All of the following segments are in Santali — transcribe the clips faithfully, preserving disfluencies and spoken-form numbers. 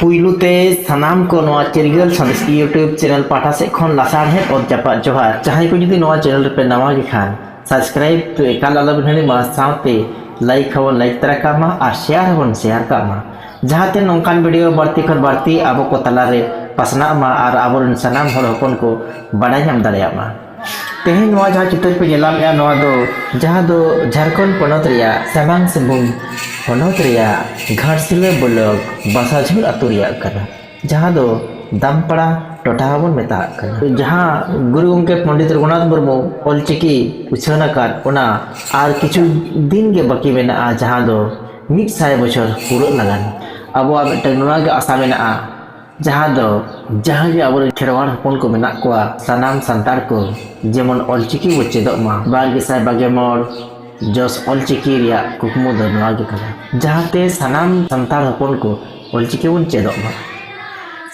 ᱯᱩᱭᱞᱩ ᱛᱮ ᱥᱟᱱᱟᱢ ᱠᱚ ᱱᱚᱣᱟ ᱪᱤᱨᱜᱟᱹᱞ ᱥᱟᱸᱫᱮᱥ YouTube channel ᱯᱟᱦᱴᱟ ᱥᱮᱫ ᱠᱷᱚᱱ ᱞᱟᱥᱟᱲᱦᱮᱫ ᱚᱛ ᱡᱟᱯᱟᱜ ᱡᱚᱦᱟᱨ᱾ ᱡᱟᱦᱟᱸᱭ ᱠᱚ ᱡᱩᱫᱤ ᱱᱚᱣᱟ channel ᱨᱮᱯᱮ ᱱᱟᱣᱟ ᱜᱮ ᱠᱷᱟᱱ, subscribe ᱫᱚ ᱮᱠᱟᱞ ᱟᱞᱚᱵᱤᱱ ᱦᱤᱲᱤᱢᱟ, ᱥᱟᱶᱛᱮ like ᱦᱚᱸᱵᱚᱱ like ᱛᱚᱨᱟ ᱠᱟᱜ ᱢᱟ ᱟᱨ share ᱦᱚᱸᱵᱚᱱ share ᱠᱟᱜ ᱢᱟ, ᱡᱟᱦᱟᱸᱛᱮ ᱱᱚᱝᱠᱟᱱ video ᱵᱟᱹᱲᱛᱤ ᱠᱷᱚᱱ ᱵᱟᱹᱲᱛᱤ ᱟᱵᱚ ᱠᱚ ᱛᱟᱞᱟᱨᱮ ᱯᱟᱥᱱᱟᱜ ᱢᱟ ᱟᱨ ᱟᱵᱚᱨᱮᱱ ᱥᱟᱱᱟᱢ ᱦᱚᱲ ᱦᱚᱯᱚᱱ ᱠᱚ ᱵᱟᱰᱟᱭ ᱧᱟᱢ ᱫᱟᱲᱮᱭᱟᱜ ᱢᱟ᱾ ᱛᱮᱦᱮᱧ ᱱᱚᱣᱟ ᱡᱟᱦᱟᱸ ᱪᱤᱛᱟᱹᱨ ᱯᱮ ᱧᱮᱞ ᱧᱟᱢᱮᱫᱼᱟ, ᱱᱚᱣᱟ ᱫᱚ, ᱡᱟᱦᱟᱸ ᱫᱚ ᱡᱷᱟᱲᱠᱷᱚᱸᱰ ᱯᱚᱱᱚᱛ ᱨᱮᱭᱟᱜ ᱥᱟᱢᱟᱝ ᱥᱤᱝᱵᱷᱩᱢ ᱦᱚᱱᱚᱛ ᱨᱮᱭᱟᱜ ᱜᱷᱟᱴᱥᱤᱞᱟᱹ block ᱵᱟᱥᱟᱡᱷᱩᱨ ᱟᱹᱛᱩ ᱨᱮᱭᱟᱜ ᱠᱟᱱᱟ, ᱡᱟᱦᱟᱸ ᱫᱚ ᱫᱟᱢᱯᱟᱲᱟ ᱴᱚᱴᱷᱟ ᱦᱚᱸᱵᱚᱱ ᱢᱮᱛᱟᱜ ᱠᱟᱱᱟ᱾ ᱡᱟᱦᱟᱸ ᱜᱩᱨᱩ ᱜᱚᱢᱠᱮ ᱯᱚᱱᱰᱤᱛ ᱨᱚᱜᱷᱩᱱᱟᱛᱷ ᱢᱩᱨᱢᱩ ᱚᱞᱪᱤᱠᱤ ᱩᱪᱷᱟᱹᱱ ᱟᱠᱟᱫ, ᱚᱱᱟ ᱟᱨ ᱠᱤᱪᱷᱩ ᱫᱤᱱ ᱜᱮ ᱵᱟᱹᱠᱤ ᱢᱮᱱᱟᱜᱼᱟ, ᱡᱟᱦᱟᱸ ᱫᱚ ᱢᱤᱫ ᱥᱟᱭ ᱵᱚᱪᱷᱚᱨ ᱯᱩᱨᱟᱹᱜ ᱞᱟᱹᱜᱤᱫ᱾ ᱟᱵᱚᱣᱟᱜ ᱢᱤᱫᱴᱟᱝ ᱱᱚᱣᱟ ᱜᱮ ᱟᱥᱟ ᱢᱮᱱᱟᱜᱼᱟ, ᱡᱟᱦᱟᱸ ᱫᱚ ᱡᱟᱦᱟᱸ ᱜᱮ ᱟᱵᱚᱨᱮᱱ ᱠᱷᱮᱨᱣᱟᱲ ᱦᱚᱯᱚᱱ ᱠᱚ ᱢᱮᱱᱟᱜ ᱠᱚᱣᱟ, ᱥᱟᱱᱟᱢ ᱥᱟᱱᱛᱟᱲ ᱠᱚ ᱡᱮᱢᱚᱱ ᱚᱞᱪᱤᱠᱤ ᱵᱚ ᱪᱮᱫᱚᱜ ᱢᱟ᱾ ᱵᱟᱨ ᱜᱮᱥᱟᱭ ᱵᱟᱜᱮ ᱢᱚᱬ ᱡᱚᱥ ᱚᱞᱪᱤᱠᱤ ᱨᱮᱭᱟᱜ ᱠᱩᱠᱢᱩ ᱫᱚ ᱱᱚᱣᱟ ᱜᱮ ᱠᱟᱱᱟ, ᱡᱟᱦᱟᱸᱛᱮ ᱥᱟᱱᱟᱢ ᱥᱟᱱᱛᱟᱲ ᱦᱚᱯᱚᱱ ᱠᱚ ᱚᱞᱪᱤᱠᱤ ᱵᱚᱱ ᱪᱮᱫᱚᱜ ᱢᱟ᱾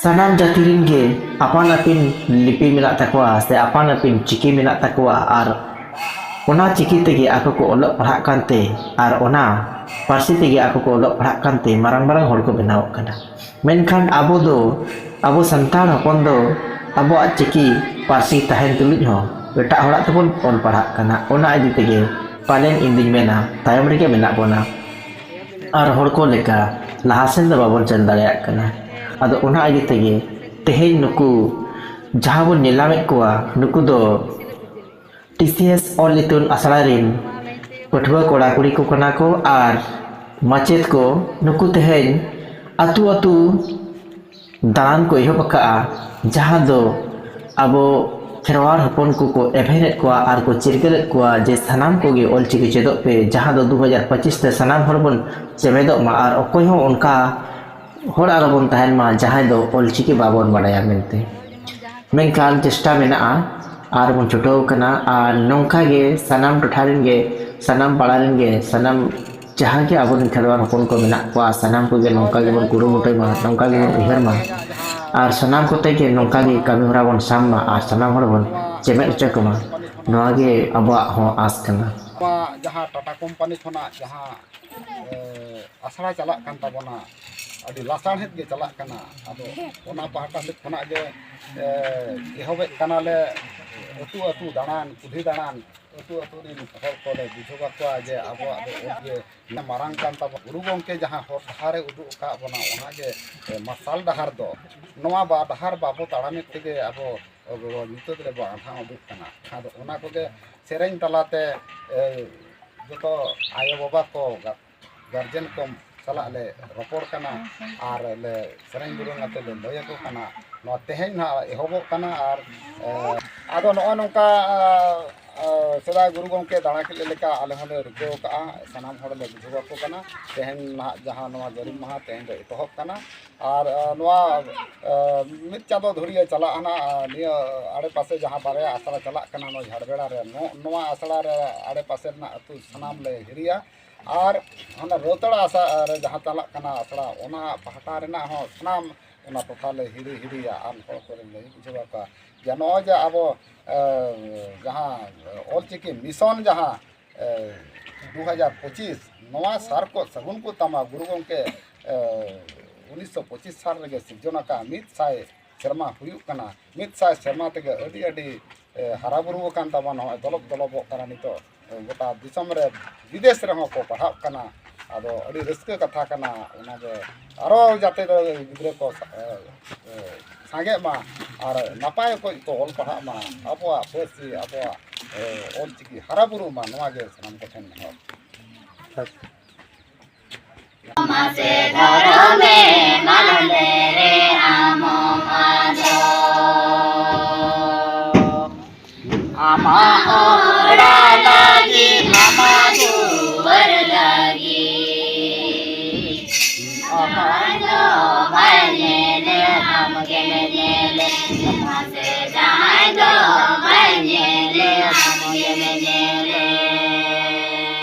ᱥᱟᱱᱟᱢ ᱡᱟᱹᱛᱤ ᱨᱮᱱ ᱜᱮ ᱟᱯᱟᱱ ᱟᱹᱯᱤᱱ ᱞᱤᱯᱤ ᱢᱮᱱᱟᱜ ᱛᱟᱠᱚᱣᱟ ᱥᱮ ᱟᱯᱟᱱ ᱟᱹᱯᱤᱱ ᱪᱤᱠᱤ ᱢᱮᱱᱟᱜ ᱛᱟᱠᱚᱣᱟ, ᱟᱨ ᱚᱱᱟ ᱪᱤᱠᱤ ᱛᱮᱜᱮ ᱟᱠᱚ ᱠᱚ ᱚᱞᱚᱜ ᱯᱟᱲᱦᱟᱜ ᱠᱟᱱᱛᱮ, ᱟᱨ ᱚᱱᱟ ᱯᱟᱹᱨᱥᱤ ᱛᱮᱜᱮ ᱟᱠᱚ ᱠᱚ ᱚᱞᱚᱜ ᱯᱟᱲᱦᱟᱜ ᱠᱟᱱᱛᱮ ᱢᱟᱨᱟᱝ ᱢᱟᱨᱟᱝ ᱦᱚᱲ ᱠᱚ ᱵᱮᱱᱟᱣᱚᱜ ᱠᱟᱱᱟ᱾ ᱢᱮᱱᱠᱷᱟᱱ ᱟᱵᱚ ᱫᱚ, ᱟᱵᱚ ᱥᱟᱱᱛᱟᱲ ᱦᱚᱯᱚᱱ ᱫᱚ ᱟᱵᱚᱣᱟᱜ ᱪᱤᱠᱤ ᱯᱟᱹᱨᱥᱤ ᱛᱟᱦᱮᱱ ᱛᱩᱞᱩᱡ ᱦᱚᱸ ᱮᱴᱟᱜ ᱦᱚᱲᱟᱜ ᱛᱮᱵᱚᱱ ᱚᱞ ᱯᱟᱲᱦᱟᱜ ᱠᱟᱱᱟ᱾ ᱚᱱᱟ ᱤᱫᱤ ᱛᱮᱜᱮ ᱯᱟᱞᱮᱱ ᱤᱧ ᱫᱩᱧ ᱢᱮᱱᱟ, ᱛᱟᱭᱚᱢ ᱨᱮᱜᱮ ᱢᱮᱱᱟᱜ ᱵᱚᱱᱟ ᱟᱨ ᱦᱚᱲ ᱠᱚ ᱞᱮᱠᱟ ᱞᱟᱦᱟ ᱥᱮᱱ ᱫᱚ ᱵᱟᱵᱚᱱ ᱥᱮᱱ ᱫᱟᱲᱮᱭᱟᱜ ᱠᱟᱱᱟ᱾ ᱟᱫᱚ ᱚᱱᱟ ᱤᱫᱤ ᱛᱮᱜᱮ ᱛᱮᱦᱮᱧ ᱱᱩᱠᱩ ᱡᱟᱦᱟᱸ ᱵᱚᱱ ᱧᱮᱞ ᱧᱟᱢᱮᱫ ᱠᱚᱣᱟ, ᱱᱩᱠᱩ ᱫᱚ ᱴᱤ ᱥᱤ ᱮᱥ ᱚᱞ ᱤᱛᱩᱱ ᱟᱥᱲᱟ ᱨᱮᱱ ᱯᱟᱹᱴᱷᱩᱣᱟᱹ ᱠᱚᱲᱟ ᱠᱩᱲᱤ ᱠᱚ ᱠᱟᱱᱟ ᱠᱚ ᱟᱨ ᱢᱟᱪᱮᱫ ᱠᱚ᱾ ᱱᱩᱠᱩ ᱛᱮᱦᱮᱧ ᱟᱹᱛᱩ ᱟᱹᱛᱩ ᱫᱟᱬᱟᱱ ᱠᱚ ᱮᱦᱚᱵ ᱟᱠᱟᱫᱼᱟ, ᱡᱟᱦᱟᱸ ᱫᱚ ᱟᱵᱚ ᱠᱷᱮᱨᱣᱟᱲ ᱦᱚᱯᱚᱱ ᱠᱚᱠᱚ ᱮᱵᱷᱮᱱᱮᱫ ᱠᱚᱣᱟ ᱟᱨ ᱠᱚ ᱪᱤᱨᱜᱟᱹᱞᱮᱫ ᱠᱚᱣᱟ ᱡᱮ ᱥᱟᱱᱟᱢ ᱠᱚᱜᱮ ᱚᱞᱪᱤᱠᱤ ᱪᱮᱫᱚᱜ ᱯᱮ, ᱡᱟᱦᱟᱸ ᱫᱚ ᱫᱩ ᱦᱟᱡᱟᱨ ᱯᱚᱸᱪᱤᱥ ᱛᱮ ᱥᱟᱱᱟᱢ ᱦᱚᱲ ᱵᱚᱱ ᱪᱮᱢᱮᱫᱚᱜ ᱢᱟ ᱟᱨ ᱚᱠᱚᱭ ᱦᱚᱸ ᱚᱱᱠᱟ ᱦᱚᱲ ᱟᱞᱚᱵᱚᱱ ᱛᱟᱦᱮᱱ ᱢᱟ ᱡᱟᱦᱟᱸᱭ ᱫᱚ ᱚᱞᱪᱤᱠᱤ ᱵᱟᱵᱚᱱ ᱵᱟᱰᱟᱭᱟ ᱢᱮᱱᱛᱮ᱾ ᱢᱮᱱᱠᱷᱟᱱ ᱪᱮᱥᱴᱟ ᱢᱮᱱᱟᱜᱼᱟ ᱟᱨ ᱵᱚᱱ ᱪᱷᱩᱴᱟᱹᱣ ᱟᱠᱟᱱᱟ, ᱟᱨ ᱱᱚᱝᱠᱟ ᱜᱮ ᱥᱟᱱᱟᱢ ᱴᱚᱴᱷᱟ ᱨᱮᱱ ᱜᱮ, ᱥᱟᱱᱟᱢ ᱯᱟᱲᱟ ᱨᱮᱱ ᱜᱮ, ᱥᱟᱱᱟᱢ ᱡᱟᱦᱟᱸ ᱜᱮ ᱟᱵᱚᱨᱮᱱ ᱠᱷᱮᱨᱣᱟᱲ ᱦᱚᱯᱚᱱ ᱠᱚ ᱢᱮᱱᱟᱜ ᱠᱚᱣᱟ, ᱥᱟᱱᱟᱢ ᱠᱚᱜᱮ ᱱᱚᱝᱠᱟ ᱜᱮᱵᱚᱱ ᱠᱩᱨᱩᱢᱩᱴᱩᱭ ᱢᱟ, ᱱᱚᱝᱠᱟ ᱜᱮᱵᱚᱱ ᱩᱭᱦᱟᱹᱨ ᱢᱟ, ᱟᱨ ᱥᱟᱱᱟᱢ ᱠᱚᱛᱮ ᱜᱮ ᱱᱚᱝᱠᱟ ᱜᱮ ᱠᱟᱹᱢᱤ ᱦᱚᱨᱟ ᱵᱚᱱ ᱥᱟᱵ ᱢᱟ ᱟᱨ ᱥᱟᱱᱟᱢ ᱦᱚᱲ ᱵᱚᱱ ᱪᱮᱢᱮᱫ ᱦᱚᱪᱚ ᱠᱚᱢᱟ᱾ ᱱᱚᱣᱟ ᱜᱮ ᱟᱵᱚᱣᱟᱜ ᱦᱚᱸ ᱟᱸᱥ ᱠᱟᱱᱟ᱾ ᱱᱚᱣᱟ ᱡᱟᱦᱟᱸ ᱴᱟᱴᱟ ᱠᱳᱢᱯᱟᱱᱤ ᱠᱷᱚᱱᱟᱜ ᱡᱟᱦᱟᱸ, ᱮ, ᱟᱥᱲᱟ ᱪᱟᱞᱟᱜ ᱠᱟᱱ ᱛᱟᱵᱚᱱᱟ, ᱟᱹᱰᱤ ᱞᱟᱥᱟᱲᱦᱮᱫ ᱜᱮ ᱪᱟᱞᱟᱜ ᱠᱟᱱᱟ᱾ ᱟᱫᱚ ᱚᱱᱟ ᱯᱟᱦᱴᱟ ᱥᱮᱫ ᱠᱷᱚᱱᱟᱜ ᱜᱮ ᱮᱦᱚᱵᱮᱫ ᱠᱟᱱᱟᱞᱮ ᱟᱹᱛᱩ ᱟᱹᱛᱩ ᱫᱟᱬᱟᱱ, ᱠᱩᱞᱦᱤ ᱫᱟᱬᱟᱱ, ᱟᱹᱛᱩ ᱟᱹᱛᱩ ᱨᱤᱱ ᱦᱚᱲ ᱠᱚᱞᱮ ᱵᱩᱡᱷᱟᱹᱣ ᱟᱠᱚᱣᱟ ᱡᱮ ᱟᱵᱚᱣᱟᱜ ᱫᱚ ᱚᱞ ᱜᱮ ᱢᱟᱨᱟᱝ ᱠᱟᱱ ᱛᱟᱵᱚᱱᱟ᱾ ᱜᱩᱨᱩ ᱜᱚᱢᱠᱮ ᱡᱟᱦᱟᱸ ᱦᱚᱨ ᱰᱟᱦᱟᱨᱮ ᱩᱫᱩᱜ ᱟᱠᱟᱫ ᱵᱚᱱᱟ, ᱚᱱᱟᱜᱮ ᱢᱟᱨᱥᱟᱞ ᱰᱟᱦᱟᱨ ᱫᱚ᱾ ᱱᱚᱣᱟ ᱵᱟ ᱰᱟᱦᱟᱨ ᱵᱟᱵᱚ ᱛᱟᱲᱟᱢᱮᱫ ᱛᱮᱜᱮ ᱟᱵᱚ ᱧᱩᱛᱟᱹᱛ ᱨᱮᱵᱚ ᱟᱸᱫᱷᱟ ᱩᱰᱩᱠ ᱠᱟᱱᱟ᱾ ᱟᱫᱚ ᱚᱱᱟ ᱠᱚᱜᱮ ᱥᱮᱨᱮᱧ ᱛᱟᱞᱟᱛᱮ ᱡᱚᱛᱚ ᱟᱭᱳᱼᱵᱟᱵᱟ ᱠᱚ, ᱜᱟᱨᱡᱮᱱ ᱠᱚ ᱥᱟᱞᱟᱜ ᱞᱮ ᱨᱚᱯᱚᱲ ᱠᱟᱱᱟ ᱟᱨ ᱞᱮ ᱥᱮᱨᱮᱧ ᱫᱩᱨᱟᱹᱝ ᱟᱛᱮ ᱞᱮ ᱞᱟᱹᱭ ᱟᱠᱚ ᱠᱟᱱᱟ᱾ ᱱᱚᱣᱟ ᱛᱮᱦᱮᱧ ᱱᱟᱦᱟᱜ ᱮᱦᱚᱵᱚᱜ ᱠᱟᱱᱟ ᱟᱨ ᱟᱫᱚ ᱱᱚᱜᱼᱚᱭ ᱱᱚᱝᱠᱟ ᱥᱮᱫᱟᱭ ᱜᱩᱨᱩ ᱜᱚᱢᱠᱮ ᱫᱟᱬᱟ ᱠᱮᱫ ᱞᱮᱠᱟ ᱟᱞᱮ ᱦᱚᱸᱞᱮ ᱨᱤᱠᱟᱹ ᱟᱠᱟᱫᱼᱟ, ᱥᱟᱱᱟᱢ ᱦᱚᱲ ᱞᱮ ᱵᱩᱡᱷᱟᱹᱣ ᱟᱠᱚ ᱠᱟᱱᱟ᱾ ᱛᱮᱦᱮᱧ ᱱᱟᱦᱟᱜ ᱡᱟᱦᱟᱸ ᱱᱚᱣᱟ ᱡᱟᱹᱨᱩᱢ ᱢᱟᱦᱟ ᱛᱮᱦᱮᱧ ᱫᱚ ᱮᱛᱚᱦᱚᱵ ᱠᱟᱱᱟ ᱟᱨ ᱱᱚᱣᱟ ᱢᱤᱫ ᱪᱟᱸᱫᱚ ᱫᱷᱩᱨᱤᱭᱟᱹ ᱪᱟᱞᱟᱜᱼᱟ ᱱᱟᱦᱟᱜ᱾ ᱱᱤᱭᱟᱹ ᱟᱲᱮᱯᱟᱥᱮ ᱡᱟᱦᱟᱸ ᱵᱟᱨᱭᱟ ᱟᱥᱲᱟ ᱪᱟᱞᱟᱜ ᱠᱟᱱᱟ ᱱᱚᱣᱟ ᱡᱷᱟᱲᱵᱮᱲᱟ ᱨᱮ, ᱱᱚᱣᱟ ᱟᱥᱲᱟ ᱨᱮ ᱟᱲᱮᱯᱟᱥᱮ ᱨᱮᱱᱟᱜ ᱟᱹᱛᱩ ᱥᱟᱱᱟᱢ ᱞᱮ ᱦᱤᱨᱤᱭᱟ᱾ ᱟᱨ ᱚᱱᱟ ᱨᱟᱹᱛᱟᱹᱲᱟ ᱟᱥᱲᱟ ᱨᱮ ᱡᱟᱦᱟᱸ ᱪᱟᱞᱟᱜ ᱠᱟᱱᱟ ᱟᱥᱲᱟ, ᱚᱱᱟ ᱯᱟᱦᱴᱟ ᱨᱮᱱᱟᱜ ᱦᱚᱸ ᱥᱟᱱᱟᱢ ᱚᱱᱟ ᱴᱚᱴᱷᱟ ᱞᱮ ᱦᱤᱨᱤ ᱦᱤᱨᱤᱭᱟ ᱟᱨ ᱦᱚᱲ ᱠᱚᱨᱮ ᱞᱟᱹᱭ ᱵᱩᱡᱷᱟᱹᱣ ᱟᱠᱚᱣᱟ ᱡᱮ ᱱᱚᱜᱼᱚᱭ ᱡᱮ ᱟᱵᱚ ᱡᱟᱦᱟᱸ ᱚᱞᱪᱤᱠᱤ ᱢᱤᱥᱚᱱ ᱡᱟᱦᱟᱸ ᱫᱩ ᱦᱟᱡᱟᱨ ᱯᱚᱸᱪᱤᱥ, ᱱᱚᱣᱟ ᱥᱟᱨ ᱠᱚ ᱥᱟᱹᱜᱩᱱ ᱠᱚ ᱛᱟᱢᱟ ᱜᱩᱨᱩ ᱜᱚᱢᱠᱮ ᱩᱱᱤᱥᱥᱚ ᱯᱚᱸᱪᱤᱥ ᱥᱟᱞ ᱨᱮᱜᱮ ᱥᱤᱨᱡᱚᱱ ᱟᱠᱟᱫ ᱢᱤᱫ ᱥᱟᱭ ᱥᱮᱨᱢᱟ ᱦᱩᱭᱩᱜ ᱠᱟᱱᱟ᱾ ᱢᱤᱫ ᱥᱟᱭ ᱥᱮᱨᱢᱟ ᱛᱮᱜᱮ ᱟᱹᱰᱤ ᱟᱹᱰᱤ ᱦᱟᱨᱟ ᱵᱩᱨᱩ ᱟᱠᱟᱱ ᱛᱟᱵᱚᱱ, ᱱᱚᱜᱼᱚᱭ ᱫᱚᱞᱚᱵ ᱫᱚᱞᱚᱵᱚᱜ ᱠᱟᱱᱟ ᱱᱤᱛᱚᱜ᱾ ᱜᱚᱴᱟ ᱫᱤᱥᱚᱢ ᱨᱮ, ᱵᱤᱫᱮᱥ ᱨᱮᱦᱚᱸ ᱠᱚ ᱯᱟᱲᱦᱟᱜ ᱠᱟᱱᱟ᱾ ᱟᱫᱚ ᱟᱹᱰᱤ ᱨᱟᱹᱥᱠᱟᱹ ᱠᱟᱛᱷᱟ ᱠᱟᱱᱟ᱾ ᱚᱱᱟᱜᱮ ᱟᱨᱚ ᱡᱟᱛᱮ ᱫᱚ ᱜᱤᱫᱽᱨᱟᱹ ᱠᱚ ᱥᱟ-, ᱮ, ᱮ, ᱥᱟᱸᱜᱮᱜ ᱢᱟ ᱟᱨ ᱱᱟᱯᱟᱭ ᱚᱠᱚᱡ ᱠᱚ ᱚᱞ ᱯᱟᱲᱦᱟᱜ ᱢᱟ, ᱟᱵᱚᱣᱟᱜ ᱯᱟᱹᱨᱥᱤ, ᱟᱵᱚᱣᱟᱜ ᱮ, ᱚᱞᱪᱤᱠᱤ ᱦᱟᱨᱟ ᱵᱩᱨᱩᱜ ᱢᱟ, ᱱᱚᱣᱟ ᱜᱮ ᱥᱟᱱᱟᱢ ᱠᱚᱴᱷᱮᱱ ᱱᱮᱦᱚᱨ᱾ ᱢᱟᱥᱮ ᱫᱷᱚᱨᱚᱢᱮ ᱢᱟᱞᱮ ᱨᱮ ᱟᱢ ᱢᱟ ᱫᱚ᱾ ᱟᱢᱟᱜ ᱚᱲᱟᱜ ᱞᱟᱹᱜᱤᱫ, ᱟᱢᱟᱜ ᱫᱩᱣᱟᱹᱨ ᱞᱟᱹᱜᱤᱫ, ᱟᱢᱟᱜ ᱫᱚ ᱵᱟᱭ ᱧᱮᱞᱮ, ᱟᱢ ᱜᱮᱢ ᱧᱮᱞᱮ᱾ ᱢᱟᱥᱮ ᱡᱟᱦᱟᱸᱭ ᱫᱚ ᱵᱟᱭ ᱧᱮᱞᱮ, ᱟᱢ ᱜᱮᱢ ᱧᱮᱞᱮ᱾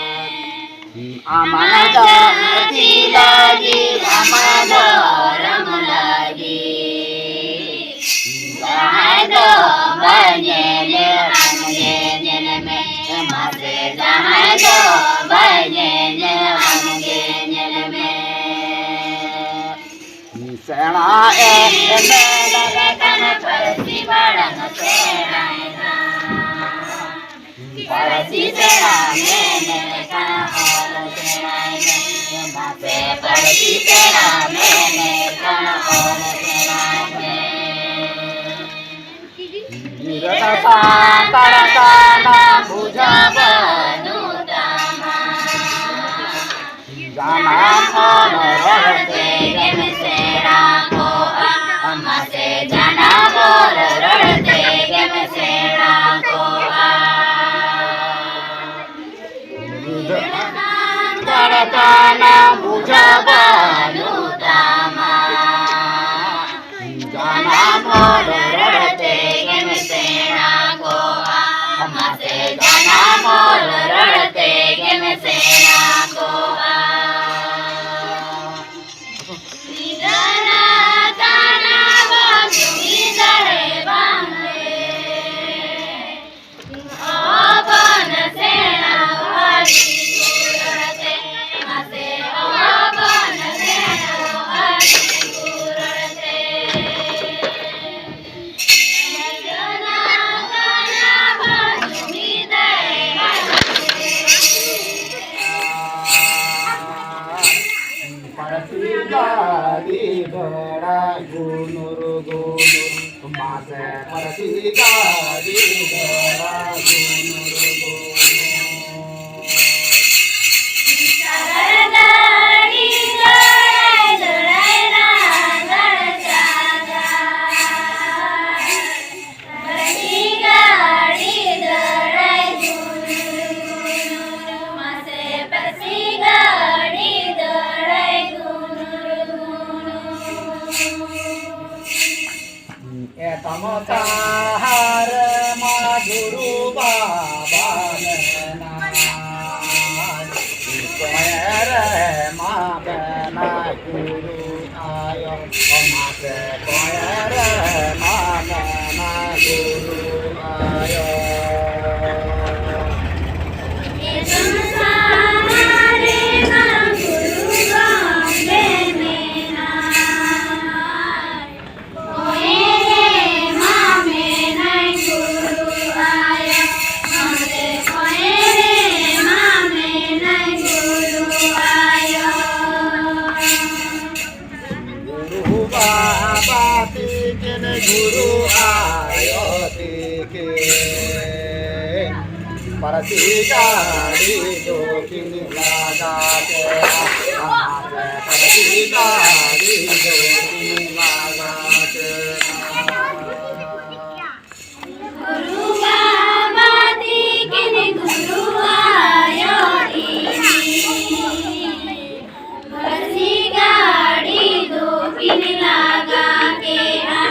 ᱟᱢᱟᱜ ᱡᱟᱹᱛᱤ ᱞᱟᱹᱜᱤᱫ, ᱟᱢᱟᱜ ᱫᱷᱚᱨᱚᱢ ᱞᱟᱹᱜᱤᱫ, ᱡᱟᱦᱟᱸᱭ ᱫᱚ ᱵᱟᱭ ᱧᱮᱞᱮ, ᱟᱢ ᱜᱮ ᱧᱮᱞ ᱢᱮ᱾ ᱢᱟᱥᱮ ᱡᱟᱦᱟᱸᱭ ᱫᱚ ᱵᱟᱭ ᱧᱮᱞᱮ, ᱟᱢ ᱜᱮ ᱧᱮᱞ ᱢᱮ᱾ ᱥᱮᱬᱟ ᱮ ᱢᱮᱱ ᱞᱮᱠᱷᱟᱱ ᱯᱟᱹᱨᱥᱤ ᱢᱟᱲᱟᱝ ᱥᱮᱬᱟᱭᱮᱱᱟ᱾ ᱯᱟᱹᱨᱥᱤ ᱥᱮᱬᱟ ᱢᱮᱱ ᱞᱮᱠᱷᱟᱱ ᱚᱞ ᱥᱮᱬᱟᱭ ᱢᱮ᱾ ᱢᱟᱥᱮ ᱯᱟᱹᱨᱥᱤ ᱥᱮᱬᱟ ᱢᱮᱱ ᱞᱮᱠᱷᱟᱱ ᱚᱞ ᱥᱮᱬᱟᱭ ᱢᱮ᱾ ᱜᱤᱫᱽᱨᱟᱹ ᱥᱟᱱᱛᱟᱲ ᱠᱟᱱᱟᱢ ᱵᱩᱡᱷᱟᱹᱣ ᱵᱟᱹᱱᱩᱜ ᱛᱟᱢᱟ᱾ ᱡᱟᱱᱟᱢ ᱚᱞ ᱨᱚᱲ ᱛᱮᱜᱮᱢ ᱥᱮᱬᱟ ᱠᱚᱜᱼᱟ᱾ ᱢᱟᱥᱮ ᱡᱟᱱᱟᱢ ᱚᱞ ᱨᱚᱲ ᱛᱮᱜᱮᱢ ᱥᱮᱬᱟ ᱠᱚᱜᱼᱟ᱾ ᱜᱤᱫᱽᱨᱟᱹ ᱥᱟᱱᱛᱟᱲ ᱠᱟᱱᱟᱢ ᱵᱩᱡᱷᱟᱹᱣ ᱵᱟᱹᱱᱩᱜ ᱛᱟᱢᱟ᱾ ᱡᱟᱱᱟᱢ ᱚᱞ ᱨᱚᱲ ᱛᱮᱜᱮᱢ ᱥᱮᱬᱟ ᱠᱚᱜᱼᱟ᱾ ᱢᱟᱥᱮ ᱡᱟᱱᱟᱢ ᱚᱞ ᱨᱚᱲ ᱛᱮᱜᱮᱢ ᱥᱮᱬᱟ ᱠᱚᱜᱼᱟ᱾ ᱜᱤᱫᱽᱨᱟᱹ ᱠᱟᱱᱟ ᱵᱚᱱ ᱡᱩᱢᱤ ᱫᱟᱲᱮ ᱵᱟᱝ ᱞᱮ᱾ ᱦᱚᱯᱚᱱ ᱥᱮᱬᱟ ᱟᱹᱰᱤ ᱫᱩᱨ ᱛᱮ, ᱢᱟᱥᱮ ᱦᱚᱯᱚᱱ ᱥᱮᱬᱟ ᱟᱹᱰᱤ ᱫᱩᱨ ᱛᱮ᱾ ᱡᱚᱡᱚᱱᱟ ᱠᱟᱱᱟ ᱵᱚᱱ ᱡᱩᱢᱤᱫ ᱨᱮ ᱯᱟᱹᱨᱥᱤ ᱜᱟᱹᱰᱤ ᱵᱮᱲᱟ ᱜᱩᱱᱩᱨ ᱜᱩᱱᱩᱨ, ᱢᱟᱥᱮ ᱯᱟᱹᱨᱥᱤ ᱜᱟᱹᱰᱤ ᱵᱮᱲᱟ ᱜᱩᱱᱩᱨ ᱜᱩᱱᱩᱨ᱾ ᱥᱟᱜᱟᱲ ᱜᱟᱹᱰᱤ ᱫᱟᱹᱲᱟᱭ ᱫᱟᱹᱲᱟᱭ ᱨᱟᱜᱟᱲ ᱪᱟᱸᱫᱟ᱾ ᱯᱟᱹᱨᱥᱤ ᱜᱟᱹᱰᱤ ᱫᱟᱹᱲᱟᱭ ᱜᱩᱱᱩᱨ ᱜᱩᱱᱩᱨ, ᱢᱟᱥᱮ ᱯᱟᱹᱨᱥᱤ ᱜᱟᱹᱰᱤ ᱫᱟᱹᱲᱟᱭ ᱜᱩᱱᱩᱨ ᱜᱩᱱᱩᱨ᱾ ᱮᱛᱟᱢ ᱛᱟᱦᱟᱨ ᱢᱟ ᱜᱩᱨᱩ ᱵᱟᱵᱟ ᱢᱮᱱᱟᱭ, ᱠᱚᱭᱮ ᱨᱮ ᱢᱟ ᱢᱮᱱᱟᱭ ᱜᱩᱨᱩ ᱟᱭᱳ, ᱚᱱᱟᱛᱮ ᱠᱚᱭᱮ ᱨᱮ ᱢᱟ ᱢᱮᱱᱟᱭ ᱜᱩᱨᱩ ᱟᱭᱳ᱾ ᱮᱛᱟᱢ ᱛᱟᱦᱟᱨ ᱢᱟ ᱜᱩᱨᱩ ᱵᱟᱵᱟ ᱢᱮᱱᱟᱭ᱾ ᱵᱟᱵᱟ ᱛᱤᱠᱤᱱ ᱜᱩᱨᱩ ᱟᱭᱳ ᱛᱤᱠᱤᱱ, ᱯᱟᱹᱨᱥᱤ ᱜᱟᱹᱰᱤ ᱫᱚᱠᱤᱱ ᱞᱟᱜᱟ ᱠᱮᱫᱟ, ᱯᱟᱹᱨᱥᱤ ᱜᱟᱹᱰᱤ ᱫᱚᱠᱤᱱ ᱞᱟᱜᱟ ᱠᱮᱫᱟ᱾ ᱜᱩᱨᱩ ᱵᱟᱵᱟ ᱛᱤᱠᱤᱱ ᱜᱩᱨᱩ ᱟᱭᱳ ᱛᱤᱠᱤᱱ, ᱯᱟᱹᱨᱥᱤ ᱜᱟᱹᱰᱤ ᱫᱚᱠᱤᱱ ᱞᱟᱜᱟ ᱠᱮᱜᱼᱟ,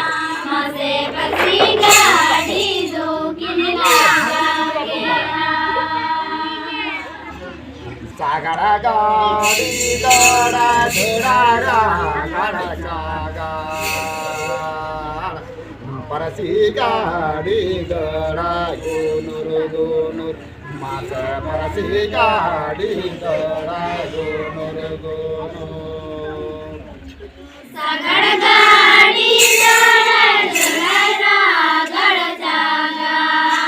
ᱢᱟᱥᱮ ᱯᱟᱹᱨᱥᱤ ᱜᱟᱹᱰᱤ ᱫᱚᱠᱤᱱ ᱞᱟᱜᱟ ᱠᱮᱜᱼᱟ᱾ ᱥᱟᱜᱟᱲ ᱜᱟᱹᱰᱤ ᱫᱟᱹᱲᱟ ᱫᱟᱹᱲᱟ ᱨᱟᱜᱟᱲ ᱥᱟᱜᱟᱲ, ᱯᱟᱹᱨᱥᱤ ᱜᱟᱹᱰᱤ ᱫᱟᱹᱲᱟ ᱜᱩᱱᱩᱨ ᱜᱩᱱᱩᱨ, ᱢᱟᱥᱮ ᱯᱟᱹᱨᱥᱤ ᱜᱟᱹᱰᱤ ᱫᱟᱹᱲᱟ ᱜᱩᱱᱩᱨ ᱜᱩᱱᱩᱨ᱾ ᱥᱟᱜᱟᱲ ᱜᱟᱹᱰᱤ ᱫᱟᱹᱲᱟᱭ ᱫᱟᱹᱲᱟᱭ ᱨᱟᱜᱟᱲ ᱥᱟᱜᱟᱲ,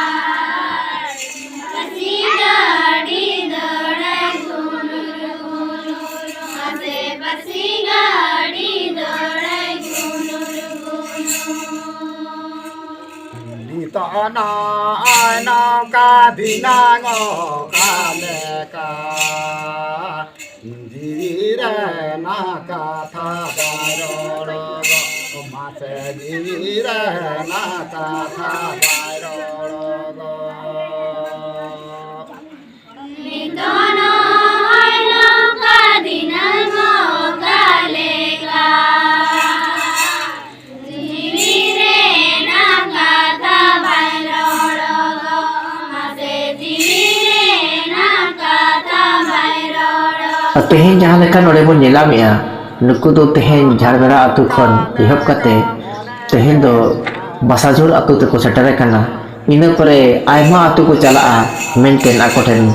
ᱯᱟᱹᱨᱥᱤ ᱜᱟᱹᱰᱤ ᱫᱟᱹᱲᱟᱭ ᱜᱩᱱᱩᱨ ᱜᱩᱱᱩᱨ, ᱢᱟᱥᱮ ᱯᱟᱹᱨᱥᱤ ᱜᱟᱹᱰᱤ ᱫᱟᱹᱲᱟᱭ ᱜᱩᱱᱩᱨ ᱜᱩᱱᱩᱨ᱾ ᱱᱤᱛᱚᱜ ᱱᱚᱜᱼᱚᱭ ᱱᱚᱝᱠᱟ ᱫᱷᱤᱱᱟᱹᱝ ᱚᱠᱟ ᱞᱮᱠᱟ, ᱡᱤᱣᱤ ᱨᱮᱱᱟᱜ ᱠᱟᱛᱷᱟ ᱵᱟᱭ ᱨᱚᱲ ᱜᱚ, ᱢᱟᱥᱮ ᱡᱤᱣᱤ ᱨᱮᱱᱟᱜ ᱠᱟᱛᱷᱟ ᱵᱟᱭ ᱨᱚᱲ ᱜᱚ᱾ ᱱᱤᱛᱚᱜ ᱱᱚᱜᱼᱚᱭ ᱱᱚᱝᱠᱟ ᱫᱷᱤᱱᱟᱹᱝ ᱚᱠᱟ ᱞᱮᱠᱟ, ᱡᱤᱣᱤ ᱨᱮᱱᱟᱜ ᱠᱟᱛᱷᱟ ᱵᱟᱭ ᱨᱚᱲᱚᱜᱚᱜ, ᱢᱟᱥᱮ ᱡᱤᱣᱤ ᱨᱮᱱᱟᱜ ᱠᱟᱛᱷᱟ ᱵᱟᱭ ᱨᱚᱲᱚᱜᱚᱜ᱾ ᱛᱮᱦᱮᱧ ᱡᱟᱦᱟᱸ ᱞᱮᱠᱟ ᱱᱚᱰᱮ ᱵᱚᱱ ᱧᱮᱞᱟᱢᱮᱜᱼᱟ, ᱱᱩᱠᱩ ᱫᱚ ᱛᱮᱦᱮᱧ ᱡᱷᱟᱲᱜᱨᱟ ᱟᱹᱛᱩ ᱠᱷᱚᱱ ᱮᱦᱚᱵ ᱠᱟᱛᱮ ᱛᱮᱦᱮᱧ ᱫᱚ ᱵᱟᱥᱟᱡᱷᱩᱲ ᱟᱹᱛᱩ ᱛᱮᱠᱚ ᱥᱮᱴᱮᱨ ᱟᱠᱟᱱᱟ᱾ ᱤᱱᱟᱹ ᱯᱚᱨᱮ ᱟᱭᱢᱟ ᱟᱹᱛᱩ ᱠᱚ ᱪᱟᱞᱟᱜᱼᱟ ᱢᱮᱱᱛᱮ ᱟᱠᱚ ᱴᱷᱮᱱ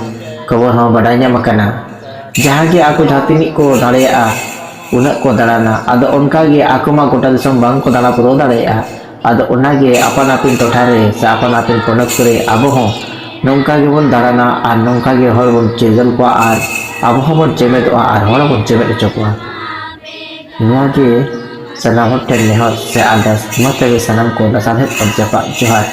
ᱠᱷᱚᱵᱚᱨ ᱦᱚᱸ ᱵᱟᱰᱟᱭ ᱧᱟᱢ ᱟᱠᱟᱱᱟ᱾ ᱡᱟᱦᱟᱸ ᱜᱮ ᱟᱠᱚ ᱡᱟᱦᱟᱸ ᱛᱤᱱᱟᱹᱜ ᱠᱚ ᱫᱟᱲᱮᱭᱟᱜᱼᱟ, ᱩᱱᱟᱹᱜ ᱠᱚ ᱫᱟᱬᱟᱱᱟ᱾ ᱟᱫᱚ ᱚᱱᱠᱟ ᱜᱮ ᱟᱠᱚ ᱢᱟ ᱜᱚᱴᱟ ᱫᱤᱥᱚᱢ ᱵᱟᱝ ᱠᱚ ᱫᱟᱬᱟ ᱯᱩᱨᱟᱹᱣ ᱫᱟᱲᱮᱭᱟᱜᱼᱟ᱾ ᱟᱫᱚ ᱚᱱᱟ ᱜᱮ ᱟᱯᱟᱱ ᱟᱹᱯᱤᱱ ᱴᱚᱴᱷᱟ ᱨᱮ ᱥᱮ ᱟᱯᱟᱱ ᱟᱹᱯᱤᱱ ᱯᱚᱱᱚᱛ ᱠᱚᱨᱮ ᱟᱵᱚ ᱦᱚᱸ ᱱᱚᱝᱠᱟ ᱜᱮᱵᱚᱱ ᱫᱟᱬᱟᱱᱟ ᱟᱨ ᱱᱚᱝᱠᱟ ᱜᱮ ᱦᱚᱲ ᱵᱚᱱ ᱪᱤᱨᱜᱟᱹᱞ ᱠᱚᱣᱟ ᱟᱨ ᱟᱵᱚ ᱦᱚᱸᱵᱚᱱ ᱪᱮᱢᱮᱫᱚᱜᱼᱟ ᱟᱨ ᱦᱚᱲ ᱦᱚᱸᱵᱚᱱ ᱪᱮᱢᱮᱫ ᱦᱚᱪᱚ ᱠᱚᱣᱟ᱾ ᱱᱚᱣᱟ ᱜᱮ ᱥᱟᱱᱟᱢ ᱦᱚᱲ ᱴᱷᱮᱱ ᱱᱮᱦᱚᱨ ᱥᱮ ᱟᱨᱫᱟᱥ, ᱢᱟ ᱛᱚᱵᱮ ᱥᱟᱱᱟᱢ ᱠᱚ ᱞᱟᱥᱟᱲᱦᱮᱫ ᱯᱟᱨᱪᱟ ᱠᱚᱣᱟᱜ ᱡᱚᱦᱟᱨ᱾